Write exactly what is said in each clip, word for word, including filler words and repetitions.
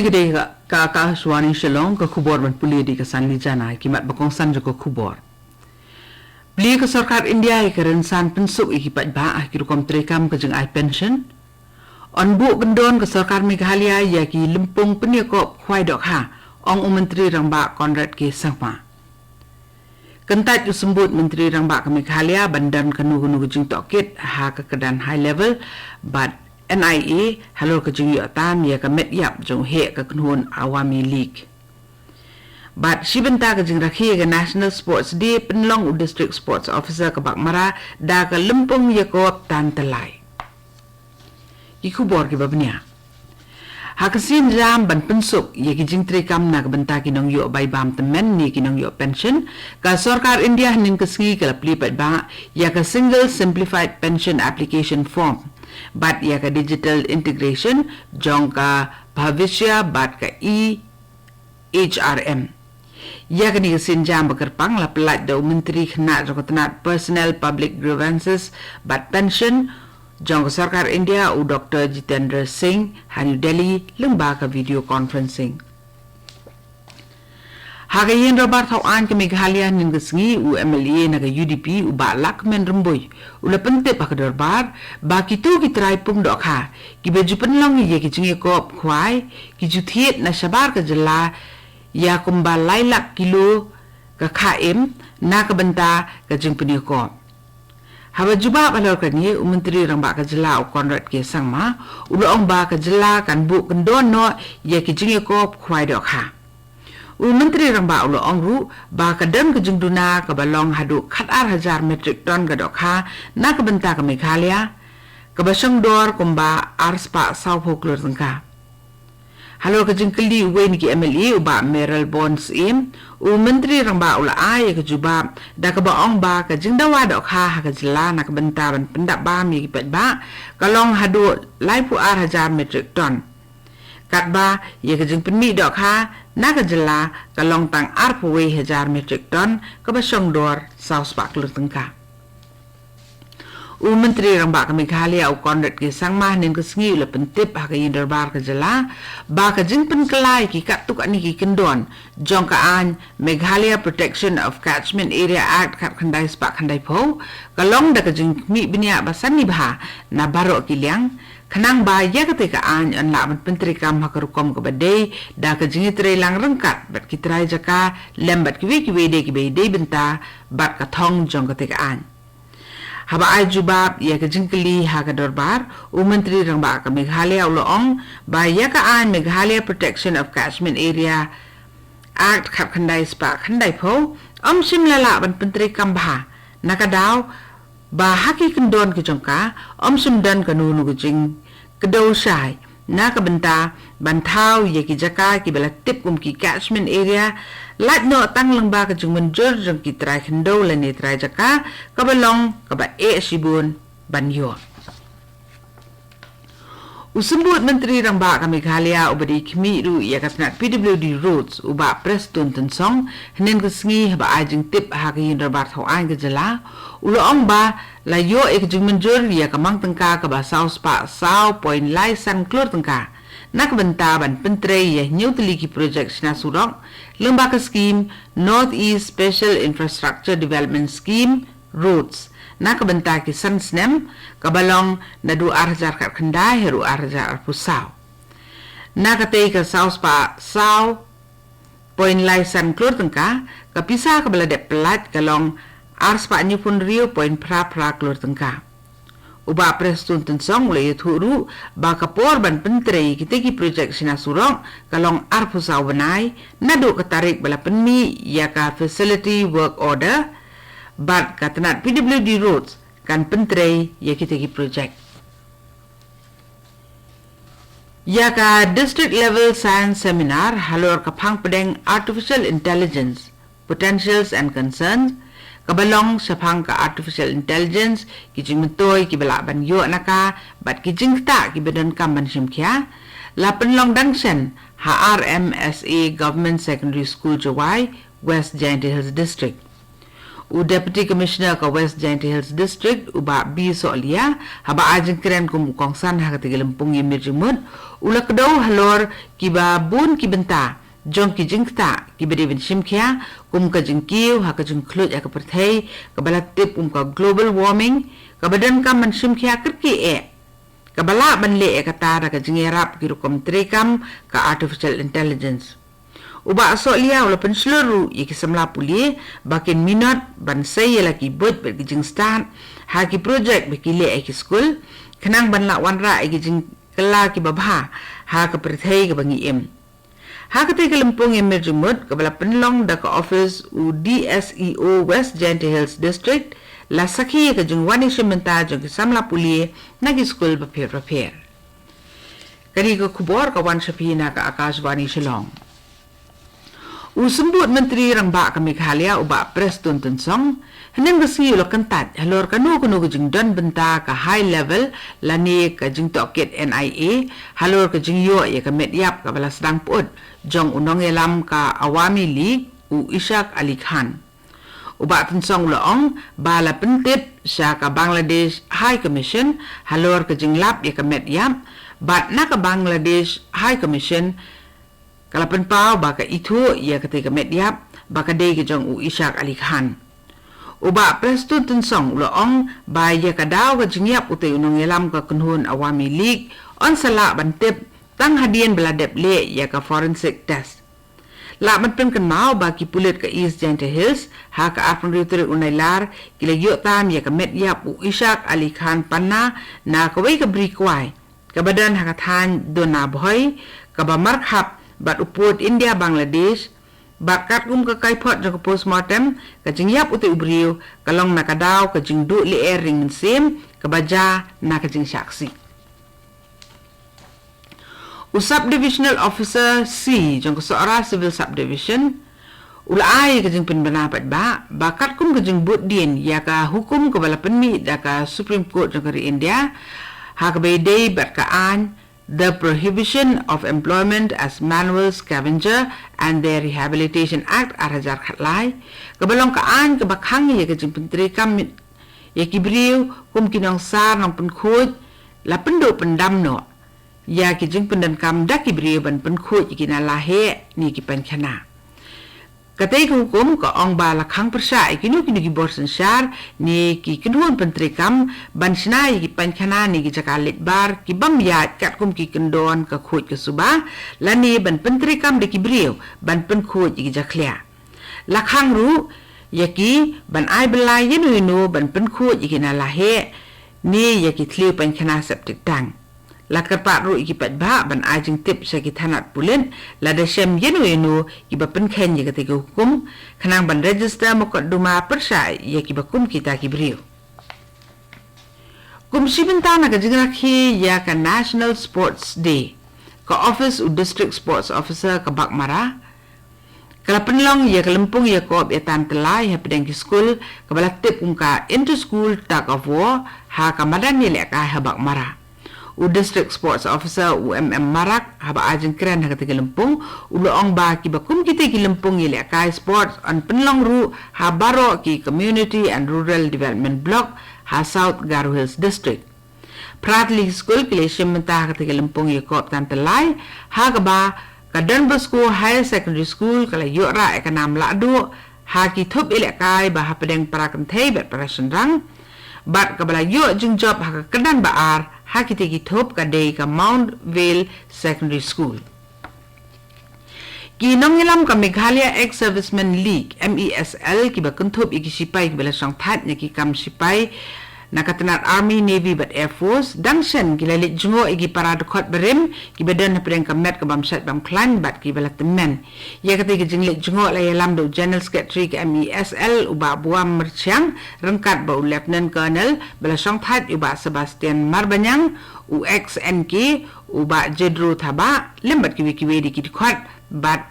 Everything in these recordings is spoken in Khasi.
Kine ka, ka, ka Akashvani Shillong, ka khubor ban pule da ka Sanli Jana, ki mat ba kongsan jong ka khubor. Plie ka sorkar India ïa ka rynsan pynsuk ïa ki paidbah ha ki rukom treikam ka jingai pension. Yn buh kyndon ka sorkar Meghalaya ïa ki lympung pynïakop khwai dohkha, ong u Myntri Rangbah Conrad K Sangma. Kyntait u Symbud Myntri Rangbah ka Meghalaya ban don kano kano ka jingtohkit ha ka kyrdan high level bad N I A halor ka jingïoh tam ïa ka met ïap jong u heh ka kynhun Awami League. Bad shi bynta ka jingrakhe ïa ka National Sports Day, pynlong u District Sports Officer ka Baghmara da ka lympung ïakop tan tylli. Ki khubor kiba bniah. Ha ka sienjam ban pynsuk ïa ki jingtreikam na ka bynta ki nongïoh bai bam tymmen ne ki nongïoh pension, ka sorkar India hynnin ka sngi ka la plie paidbah ïa ka Single Simplified Pension Application Form bad ïa ka digital integration jong ka Bhavishya bad ka e H R M. Ïa kane ka sienjam ba kyrpang la pyllait da u Myntri Khynnah jong ka tnat Personnel, Public Grievances bad Pension jong ka sorkar India, u Doktor Jitendra Singh, ha New Delhi lyngba ka video conferencing. Ha ka ïing dorbar thaw aiñ ka Meghalaya hynnin ka sngi, u M L A na ka U D P, u Bah Lahkmen Rymbui, u la pyntip ha ka dorbar ba kito ki trai pung dohkha kiba ju pynlong ïa ki jingïakop khwai ki ju thied na shabar ka jylla ïa kumba lai lak kilo ka kha im na ka bynta ka jingpynïakop. Haba jubab halor kane, u Myntri Rangbah ka jylla, u Conrad K Sangma, u la ong ba ka jylla kan buh kyndon noh ïa ki jingïakop khwai dohkha. U Myntri Rangbah u la ong ruh ba ka don ka jingduna kaba long haduh khatar hajar metric ton ka dohkha na ka bynta ka Meghalaya, kaba shong dor kumba arspah sawphew klur tyngka. Halor ka jingkylli uwei na ki M L A, u Bah Mayralborn Syiem, u Myntri Rangbah u la ai ïa ka jubab da kaba ong ba ka jingdawa dohkha ha ka jylla na ka bynta ban pyndap bam ïa ki paidbah ka long haduh laiphew ar hajar metric ton. Katba ïa ka jingpynmih dohkha na ka jylla ka long tang arphew wei hajar metric ton, kaba shong dor sawspah klur tyngka. U Myntri Rangbah ka Meghalaya, u Conrad K Sangma, hynnin ka sngi u la pyntip ha ka ïing dorbar ka jylla ba ka jingpynkylla ïa ki katto katne ki kyndon jong ka aiñ Meghalaya Protection of Catchment Area Act khatkhyndai spah khyndaiphew ka long da ka jingkhmih bniah ba sani bha na baroh ki liang, khnang ba ïa katei ka aiñ yn lah ban pyntreikam ha ka rukom kaba dei da ka jingïatreilang ryngkat bad ki trai jaka lem bad kiwei kiwei de kiba ïadei bynta bad ka thong jong katei ka aiñ. Haba ai jubab ïa ka jingkylli ha ka dorbar, u Myntri Rangbah ka Meghalaya u la ong ba ïa ka aiñ Meghalaya Protection of Catchment Area Act khatkhyndai spah khyndaiphew ym shym la lah ban pyntreikam bha, na ka daw ba ha ki kyndon ki jong ka ym shym don kano kano ka jingkdew shai na ka bynta ban thaw ïa ki jaka kiba la tip kum ki catchment area, lait noh tang lyngba ka jingmynjur jong ki trai khyndew lane trai jaka, kaba long kaba eh shibun ban ïoh. U Symbud Myntri Rangbah ka Meghalaya uba dei khmih ruh ïa ka tnat P W D Roads, u Bah Prestone Tynsong, hynnin ka sngi haba ai jingtip ha ka ïing dorbar thaw aiñ ka jylla, u la ong ba la ïoh ïa ka jingmynjur ïa ka mang tyngka kaba saw spah saw point lai san klur tyngka na ka bynta ban pyntrei ïa hynñiew tylli ki projek shna surok lyngba ka skim North East Special Infrastructure Development Scheme, Roads, na ka bynta ki san snem, kaba long naduh ar hajar khatkhyndai haduh ar hajar arphew saw. Na katei ka saw spah saw point lai san klur tyngka, ka pisa kaba la dep pyllait ka long ar spah hynñiewphew hynriew point phra phra klur tyngka. U Bah Prestone Tynsong u la ïathuh ruh ba ka por ban pyntrei kitei ki projek shna surok ka long arphew saw bnai naduh ka tarik ba la pynmih ïa ka Facility Work Order, bad ka tnat P W D Roads kan pyntrei ïa kitei ki projek. Ïa ka District Level Science Seminar halor ka phang pdeng Artificial Intelligence, Potentials and Concerns, kaba long shaphang ka Artificial Intelligence, ki jingmyntoi kiba lah ban ïoh na ka, bad ki jingktah kiba donkam ban shim khia, la pynlong dang shen ha R M S A Government Secondary School Jowai, West Jaintia Hills District. U Deputy Commissioner ka West Jaintia Hills District, u Bah B Sohliya, haba ai jingkren kum u kongsan ha kata ka lympung ïa mir jingmut, u la kdew halor kiba bun ki bynta jong ki jingktah kiba dei ban shim khia, kum ka jingkiew ha ka jingkhluit ha ka pyrthei kaba la tip kum ka global warming, kaba donkam ban shim khia kyrkieh eh, kaba lah ban leh ïa kata da ka jingïarap ki rukom treikam ka artificial intelligence. U Bah Sohliya u la pynshlur ruh ïa ki samla pule ba kin minot ban sei ïa la ki buit bad ki jingstad ha ki projek ba ki leh ha ki skul, khnang ban lah wanrah ïa ki jingkylla kiba bha ha ka pyrthei kaba ngi im. Ha kata ka lympung ïa mir jingmut kaba la pynlong da ka office u D S E O West Jaintia Hills District, la sakhi ïa ka jingwan ïashim bynta jong ki samla pule na ki skul bapher bapher. Kane ka khubor ka wan sha phi na ka Akashvani Shillong. U Symbud Myntri Rangbah ka Meghalaya, u Bah Prestone Tynsong, hynne ka sngi u la kyntait halor kano kano ka jingdon bynta ka high level lane ka jingtohkit N I A halor ka jingïoh ïa ka met ïap kaba la sdang pyut jong u nongïalam ka Awami League, u Ishaq Ali Khan. U Bah Tynsong u la ong ba la pyntip sha ka Bangladesh High Commission halor ka jinglap ïa ka met ïap, bad na ka Bangladesh High Commission ka la pynpaw ba ka ithuh ïa kata ka met ïap ba ka dei ka jong u Ishaq Ali Khan. U Bah Prestone Tynsong u la ong ba ïa ka daw ka jingïap utei u nongïalam ka kynhun Awami League yn sa lah ban tip tang hadien ba la dep leh ïa ka forensic test. Lah ban pynkynmaw ba ki pulit ka East Jaintia Hills ha ka arphew tarik u Nailar ki la ïoh tam ïa ka met ïap u Ishaq Ali Khan Panna na kawei ka bri kwai kaba don ha ka thaiñ Donabhoi, kaba markhap bad u pud India Bangladesh, bad katkum ka kaiphod jong ka postmortem, ka jingïap utei u briew ka long na ka daw ka jingduh lyer ring mynsiem kaba jia na ka jingshah ksih. U Subdivisional Officer C jong ka Sohra Civil Subdivision u la ai ka jingpynbna paidbah ba katkum ka jingbuddien ïa ka hukum kaba la pynmih da ka Supreme Court jong ka ri India ha kaba ïadei bad ka aiñ The Prohibition of Employment as Manual Scavenger and the Rehabilitation Act ar hajar khatlai, kaba long ka aiñ kaba khang ïa ka jingpyntreikam ïa ki briew kum ki nongsar nongpynkhuid, la pynduh pyndam noh ïa ki jingpyndonkam da ki briew ban pynkhuid ïa ki nala heh ne ki painkhana. Katei ka hukum ka ong ba la khang pyrshah ïa kino kino ki bor synshar ne ki kynhun pyntreikam ban shna ïa ki painkhana ne ki jaka leit bar ki bym ïaid katkum ki kyndon ka khuid ka suba, lane ban pyntreikam da ki briew ban pynkhuid ïa ki jakhlia. La khang ruh ïa ki ban ai bylla ïano ïano ban pynkhuid ïa ki nala heh ne ïa ki thliew painkhana septic tank. La kyrpad ruh ïa ki paidbah ban ai jingtip sha ki thanat pulit lada shem ïano ïano kiba pynkheiñ ïa katei ka hukum, khnang ban register mukotduma pyrshah ïa kiba kum kita ki briew. Kum shi bynta na ka jingrakhe ïa ka National Sports Day, ka office u District Sports Officer ka Baghmara ka la pynlong ïa ka lympung ïakop ïa tan tyllai hapdeng ki skul kaba la tip kum ka Inter School Tug of War ha ka madan ïalehkai ha Baghmara. U District Sports Officer u M M Marak haba ai jingkren ha katei ka lympung u la ong ba kiba kum kitei ki lympung ïalehkai sports yn pynlong ruh ha baroh ki Community and Rural Development Block ha South Garo Hills District. Phra tylli ki skul ki la shim bynta ha katei ka lympung ïakop tan tyllai, ha kaba ka Don Bosco Higher Secondary School ka la ïoh rah ïa ka nam lahduh ha ki thup ïalehkai ba hapdeng para kynthei bad para shynrang, bad kaba la ïoh jingjop ha ka kyrdan ba ar ha kitei ki thup ka dei ka Mount Vale Secondary School. Ki nongïalam ka Meghalaya Ex-Servicemen League, M E S L, kiba kynthup ïa ki shipai kiba la shongthait na ki kam shipai na ka tnat Army, Navy bad Air Force, dang shen ki la leit jngoh ïa ki para dkhot barim kiba don hapdeng ka met ka bym shait bym khlaiñ bad kiba la tymmen. Ïa katei ka jingleit jngoh la ïalam da u General Secretary ka M E S L u Bah Buam Myrchiang, ryngkat bad u Lieutenant Colonel ba la shongthait u Bah Sebastian Marbaniang, u ex N K, u Bah Jedro Thabah, lem bad kiwei kiwei de ki dkhot, bad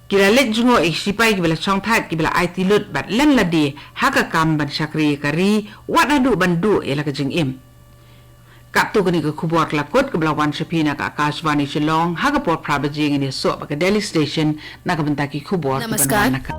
ki la leit jngoh ïa ki shipai kiba la shongthait kiba la aiti lut bad len lade ha ka kam ban shakri ïa ka ri, wat haduh ban duh ïa la ka jingim. Katto kane ka khubor ka la kut kaba la wan sha phi na ka Akashvani Shillong, ha ka por phra baje ngin ïasoh bad ka Delhi Station na ka bynta ki khubor kiban wan na ka